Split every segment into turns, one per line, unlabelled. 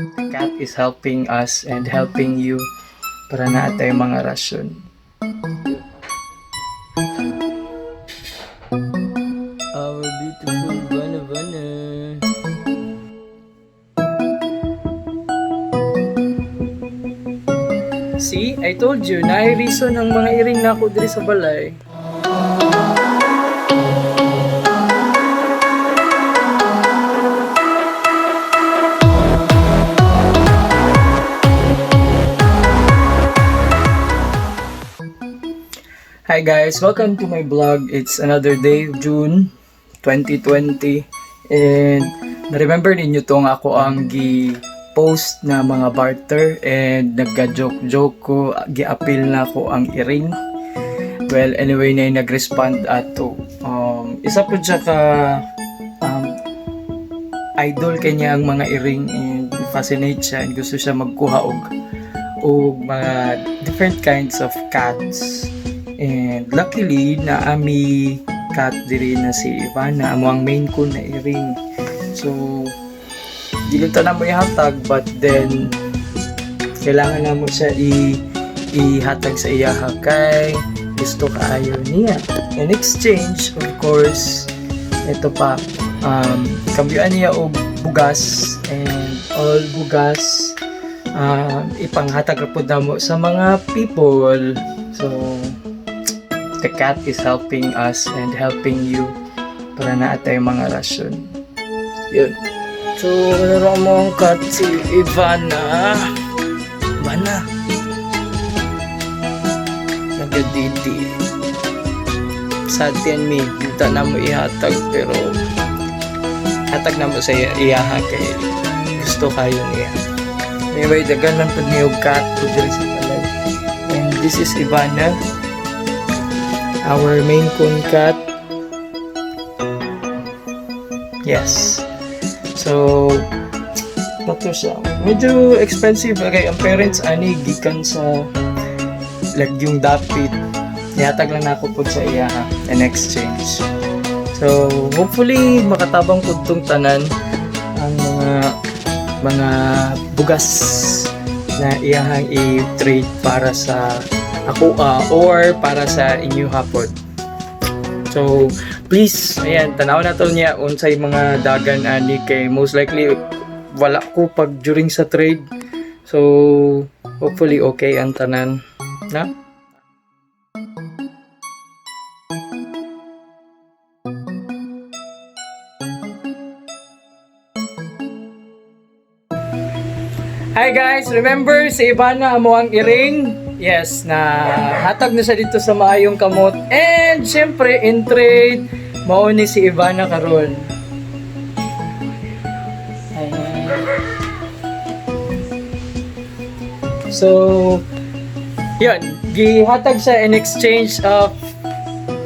The cat is helping us and helping you para naa tay mga rasyon. Our beautiful Bana Bana. See, I told you, naay reason ang mga iring nako diri sa balay. Hi guys, welcome to my vlog. It's another day, June 2020. And na-remember ninyo to nga ako ang gi-post na mga barter and nagga-joke-joke ko, gi-appeal na ako ang iring. Well, anyway, na nag-respond ato. Isa po siya ka idol kanya ang mga iring and fascinate siya and gusto siya magkuha og mga different kinds of cats. And luckily, naami cat diri na si Ivana, amo ang main ko na iring. So, dili ta na mo ihatag, but then kailangan na mo siya ihatag sa iyaha kay gusto kaayo niya. In exchange, of course, ito pa, kambyuan niya og bugas and all bugas ipanghatag ra pud namo sa mga people. So, the cat is helping us and helping you para naa tay mga rasyon. Yun. So, meron mo ang cat si Ivana. Ivana. Nagadidi. Sa atin mi, hinta na mo ihatag pero hatag na mo sa iyaha kay gusto kayo niya. Anyway, daghan lang pud niyo cat pud diri sa balay. And this is Ivana, our Maine Coon cat. Yes. So, kato siya. Medyo expensive kay ang parents ani gikan sa lagyong dapit. Nihatag lang nako pud sa iya ha, in exchange. So, hopefully makatabang pud tong tanan ang mga bugas na iyahang i-trade para sa ako or para sa inyo hapon. So, please, ayan, tanaw na to niya unsay mga dagan ani kay most likely wala ko pag during sa trade. So, hopefully okay ang tanan. Na? Hi guys, remember si Ivana amo ang iring. Yes, na hatag na siya dito sa maayong kamot. And syempre in trade, mao ni si Ivana karon. Ayan. So, yun, gihatag siya in exchange of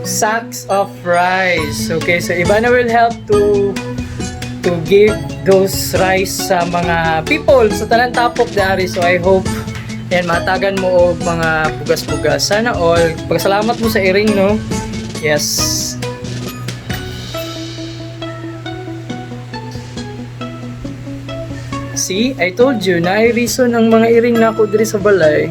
sacks of rice. Okay, so Ivana will help to give those rice sa mga people sa tanan tapok dari. So I hope yan matagan mo og mga bugas-bugas. Sana all. Pagkasalamat mo sa iring, no? Yes. See, I told you na ay reason ang mga iring nako diri sa balay.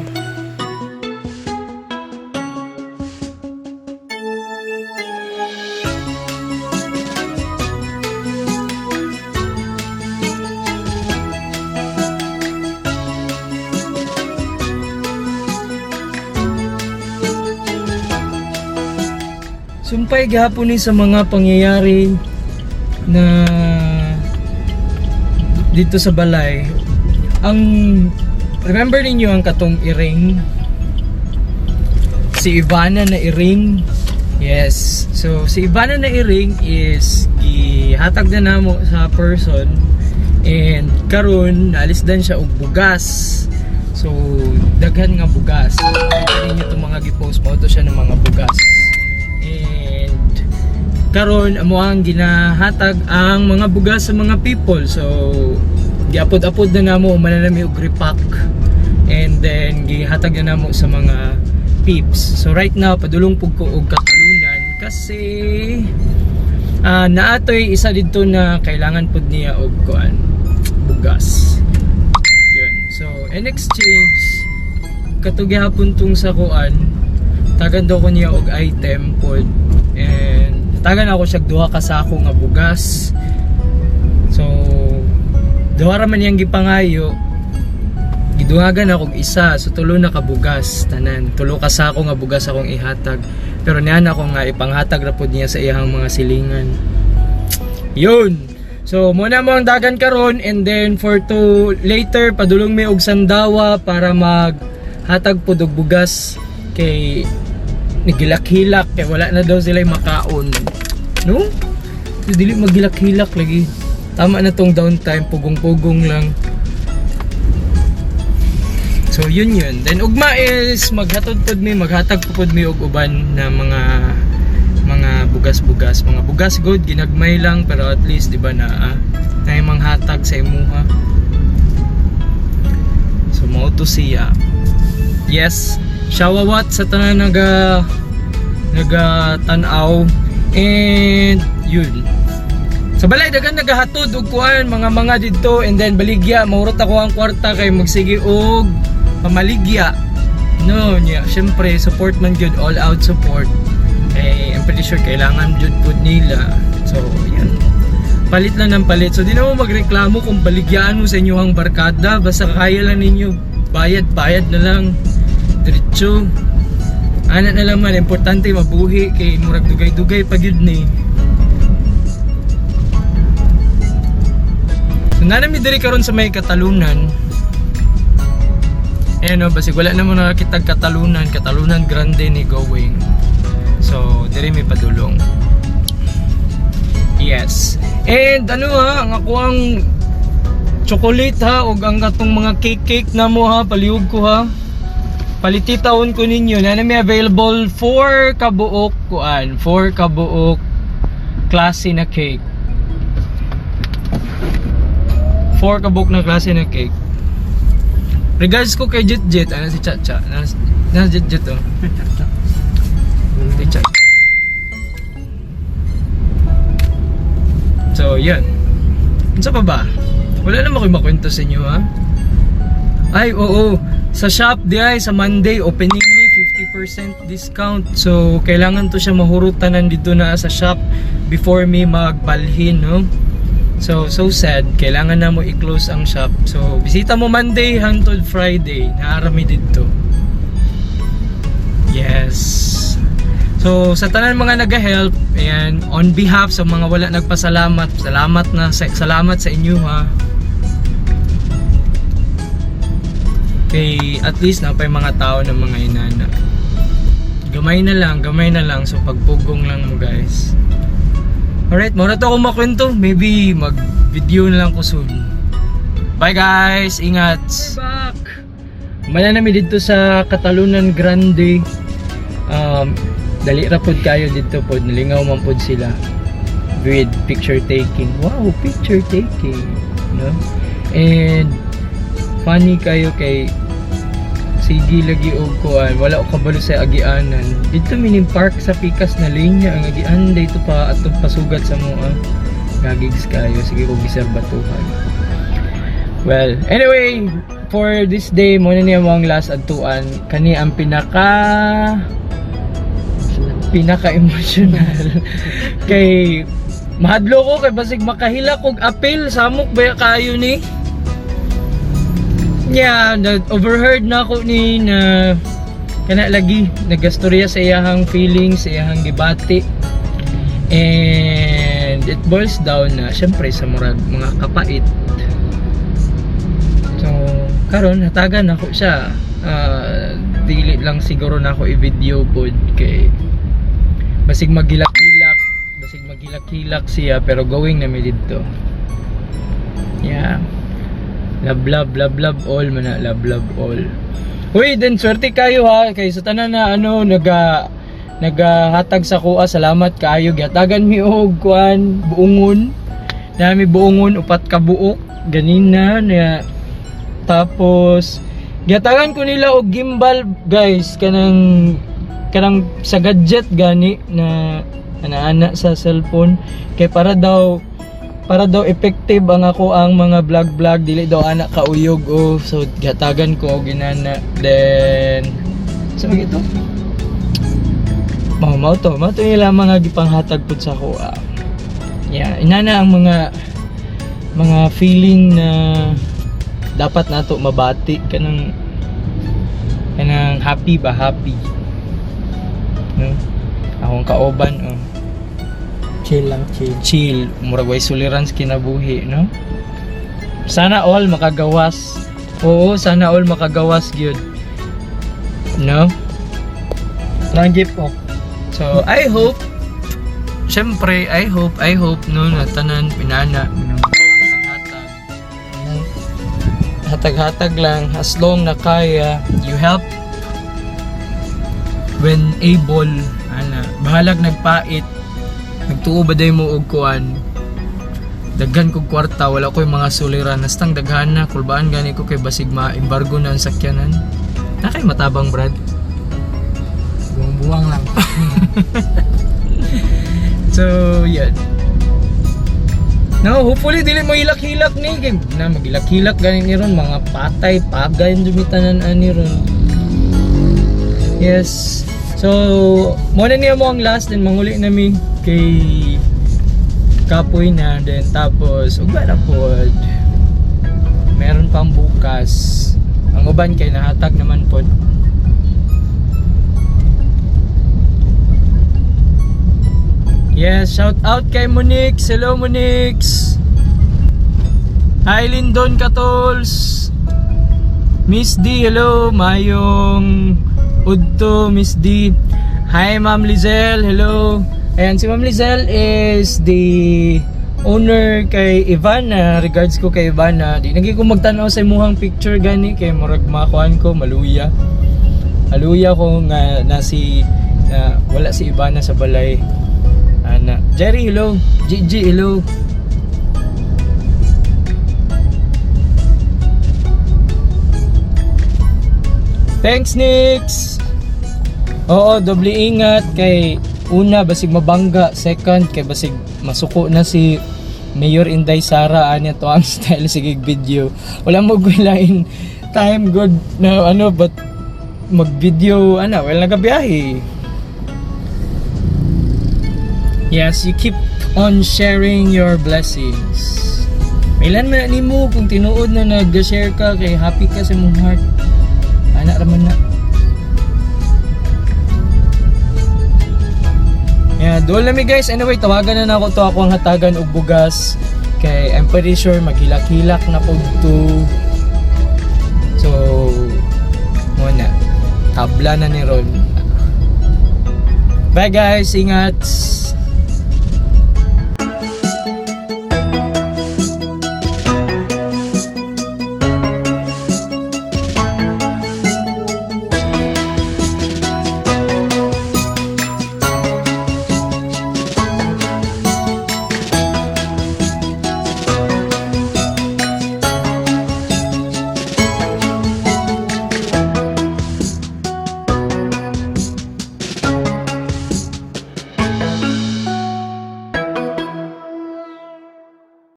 Sumpay gihapon ni sa mga pangyayari na dito sa balay. Ang remember ninyo ang katong iring, si Ivana na iring. Yes. So si Ivana na iring is gihatag na namo sa person and karon naalisdan siya og bugas. So daghan nga bugas. Kita ninyo itong mga gipost mo to siya ng mga bugas. And karon amo ang ginahatag ang mga bugas sa mga people. So giapod-apod na namo mananami og repack and then gihatag na namo sa mga peeps. So right now padulong pug ko og katalunan kasi naatoy isa didto na kailangan pud niya og kuan, bugas. In exchange, kato gihapon tong sa kuan, tagan daw ko niya og item pod and tagan ako siya duha ka sako nga bugas. So duha ra man iyang gipangayo, giduhagan ako og isa, so tulo na ka bugas tanan, tulo ka sako nga bugas akong ihatag. Pero niyan ako nga ipanghatag ra pod niya sa iyang mga silingan. Yun. So muna mo ang dagan karon and then for to later, padulong mi og Sandawa para maghatag pod og bugas kay nagilak-hilak, kay wala na daw sila makaon, no? So, dili magilak-hilak lagi, tama na tong downtime, pugong-pugong lang. So yun yun. Then ugma is maghatod pod mi, maghatag pod mi og uban na mga bugas-bugas, mga bugas good, ginagmay lang, pero at least, di ba, na na manghatag sa imuha. So mao to siya. Yes, shawawat sa tanan naga tan-aw and yun. Sa balay dagan nagahatod og kuan, mga didto, and then baligya, mahurot ako ang kwarta kay magsige og pamaligya. No, niya, syempre support man gyud, all out support. Eh, I'm pretty sure kailangan jud pud nila. So, yun. Palit lang ng palit. So, di na mo magreklamo kung baligyaan mo sa inyong barkada. Basta kaya lang ninyo, bayad, bayad na lang. Diretso. Ana na lang man, importante mabuhi kay murag dugay-dugay pa gyud ni. So, naa mi diri karon sa may Katalunan. Ayan o, basig wala naman nakakitag Katalunan, Katalunan Grande ni going. So, diri may padulong. Yes. And ano ha, ang ako ang chocolate ha, og ang katong mga cake cake na mo ha, palihog ko ha. Palititawon ko ninyo na may available 4 kabuok kuan, 4 kabuok klase na cake. 4 kabuok na klase na cake. Regards ko kay Jet Jet, ano si Chacha? Na Jet Jet oh. Si Chacha. So, yan. Unsa pa ba? Wala naman ako'y makwento sa inyo ha. Ay, oo. Sa shop di ay sa Monday opening ni 50% discount. So, kailangan to siya mahurutanan dito na sa shop before me magbalhin, no? So, so sad. Kailangan na mo i-close ang shop. So, bisita mo Monday hangtod Friday. Naarami dito. Yes. So, sa tanan mga nag-help, ayan, on behalf sa mga wala nagpasalamat, salamat sa inyo ha. Kay at least na pa yung mga tao ng mga inana. Gamay na lang, gamay na lang. So, pagpugong lang mo, guys. Alright, mura to akong makwento. Maybe mag-video na lang ko soon. Bye guys! Ingat! We're back! Umala namin dito sa Katalunan Grande. Dali ra pod kayo dito pod. Nalingaw man pod sila with picture taking. Wow, picture taking. No? And funny kayo kay sige lagi og kuan, wala ko kabalo sa agianan. Dito minim park sa pikas na linya ang agian dito pa atong pasugat sa moa. Gagigs kayo, sige ko giserbatuhan. Well, anyway, for this day mo na niya ang last adtuan kani ang pinaka pinaka emotional kay mahadlo ko kay basig makahilak og apel, samok ba kayo ni. Yeah, na overheard na ako ni na kana lagi nagastorya sa iyahang feelings, sa iyahang gibati. And it boils down na syempre sa murag mga kapait. So karon hatagan nako siya. Dili lang siguro na ako i-video pod kay basig magilak-hilak siya, pero going na mi didto. Yeah. Love, love, love, love all man na, love, love all. Uy, then swerte kayo ha kay sa tanan na ano nagahatag sa kuha, salamat kaayo. Gihatagan mi og kuan, buongon. Nami buongon, upat ka buok ganina niya. Tapos gihatagan ko nila og gimbal guys, kanang kanang sa gadget gani na ana-ana sa cellphone kay para daw Para daw effective ang ako ang mga vlog-vlog, dili daw anak kauyog, oh. So gatagan ko og inana. Then sa so, ito. Mao mao to, mao to ila mga gipanghatag pud sa ako. Ah. Yeah, inana ang mga feeling na dapat nato mabati, kanang kanang happy ba, happy. No? Akong kauban, oh.
Chill lang, chill.
Chill, murag way suliran sa kinabuhi, no? Sana all makagawas. Oo, sana all makagawas gyud. No?
Parang jeep, oh.
So, I hope, syempre, I hope, no, na tanan, pinana, no, hatag. Hatag-hatag lang, as long na kaya, you help when able, ana, bahalag nagpait, nagtuo ba day mo og kuan, daghan kog kwarta, wala ko'y mga suliran, nastang daghan na, kulbaan gani ko kay basig ma-embargo na ang sakyanan. Na kay matabang, Brad.
Buwang-buwang lang.
So, yan. No, hopefully dili mo hilak-hilak ni kay na maghilak-hilak gani ni ron, mga patay pagay dumitanan ani ron. Yes. So, mo na niya mo ang last, then manguli na mi kay kapoy na, then tapos ugba na pod. Meron pang bukas. Ang uban kay nahatag naman pod. Yes, shout out kay Monix. Hello, Monix. Hi, Lindon Katols. Miss D, hello. Mayong udto, Miss D. Hi, Ma'am Lizelle. Hello. Ayan, si Ma'am Lizelle is the owner kay Ivana. Regards ko kay Ivana. Di nagi ko magtanaw sa imuhang picture gani kay murag makuan ko maluya. Maluya ko nga na si na wala si Ivana sa balay. Ana. Jerry, hello. Gigi, hello. Thanks, Nix! Oo, doble ingat kay una basig mabangga, second kay basig masuko na si Mayor Inday Sara ani to ang style, sige video. Wala mo gulain time good na ano, but mag-video ana wala nagabiyahe. Yes, you keep on sharing your blessings. Mailan man na nimo kung tinuod na nag-share ka kay happy ka sa imong heart. Ana raman na. Yeah, doon lang mi, guys. Anyway, tawagan na nako to ako ang hatagan og bugas kay I'm pretty sure maghilak-hilak na pud to. So, muna. Tabla na ni Ron. Bye guys, ingat.